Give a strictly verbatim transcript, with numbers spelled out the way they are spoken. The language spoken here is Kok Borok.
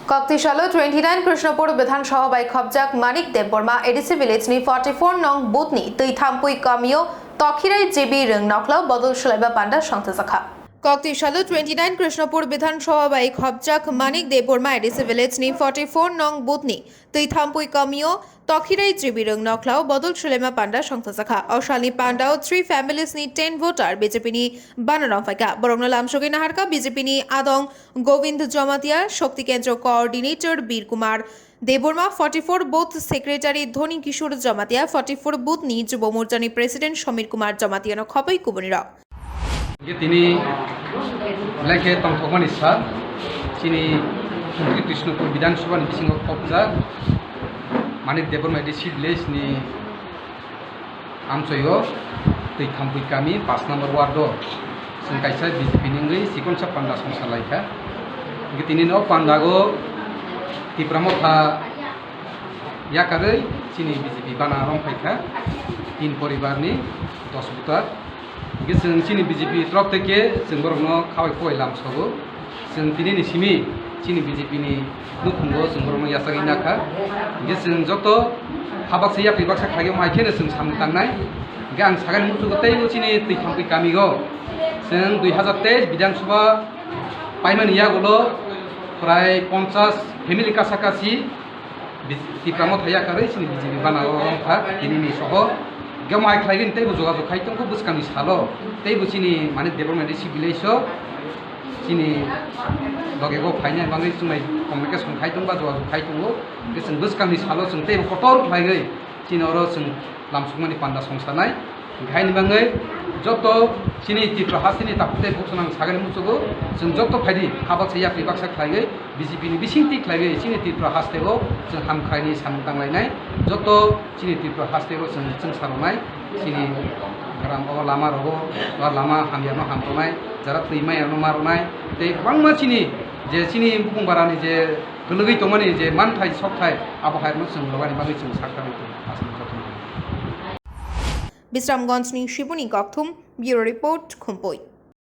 Kokti salo twenty nine Krishnapur Bidhan Sabha bai khobjak Manik Debbarma A D C village ni forty four nong booth ni Twi Thampui kamio Tokhirai G B Rwng Nokhlao bodol sulaima panda songthajakha. Kokti salo twenty nine Krishnapur Bidhan Sabha bai khobjak Manik Debbarma A D C village ni forty four nong booth ni Twi Thampui kamio Tokhirai G B Rwng Nokhlao bodol sulaima panda songthajakha. O salni pandao three families ni ten voter B J P ni bana romphai kha. Borokno lamsogwi naharkha B J P ni adong Govind Jamatia, Shakti Kendra Coordinator Bir Kumar Debbarma, forty four Booth Secretary Dhoni Kishore Jamatia, forty four Booth ni Jubo Morcha ni President Samir Kumar Jamatia no khobwi kubuni rok. Hingke tini lekhe tongthokmani sal, chini Krishnapur Bidhan Sabha ni bisingo khobjak Manik Debbarma A D C village ni amchoio Twi Thampui kami paanch number ward o chwng kaisa B J P ni wngwi chikonsa panda songsa laikha. Hingke tini no pandago Tipra Motha yakarwi chini B J P bana romphai kha tin poribar ni dos voter. Hingke chwng chini B J P torop theke chwng borokno khawai khowai lamsogo. Chwng tini ni simi chini B J P ni nukhungo chwng borokno yachagwi nakha. Hingke chwng joto habaksa yapri baksa khlaiwi hai kheno chwng samung tangnai. Hingke ang sakani muchungo teibo chini Twi Thampui kamigo chwng dui hazar teis Bidhan Sabha paimani yagulo prai ponchas family kasa kasi Bij-, Tipra Motha yakarwi chini B J P bana o wngkha, tini ni soho. Hingke mai khlaigwi teibo jogajog khai tongkho bwskangni salo. Teibo chini Manik Debbarma A D C village o chini loge bo phainai bagwi chwng bai communication khai tongba jogajog khai tongo. Hingke chwng bwskangni salo chwng teibo kotor khlaigwi chini oro chwng lamsokmani panda songsanai. Hingke haini bagwi joto chini Tripura hasteni takhuk tei bukhuksong ang sagani muchugo, chwng joto phaidi habaksa yapri baksa khlaiwi B J P ni bisingtwi khlaiwi chini Tripura hasteo chwng hamkraini samung tanglainai. Joto chini Tripura hasteo chwng chwngsa rwnai, chini gram o lama rogo, o lama hamyano hamrwnai, jara twi mayano marwnai, tei kwbangma chini je chini bukung barani je kwlwgwi tongmani je manthai sokthai abo hairokno chwng rwbani bagwi chwng sak tangwi tongo. Aswk jotono. Bisramganjni Shibuni Kokthum, Bureau Report, Khumpui.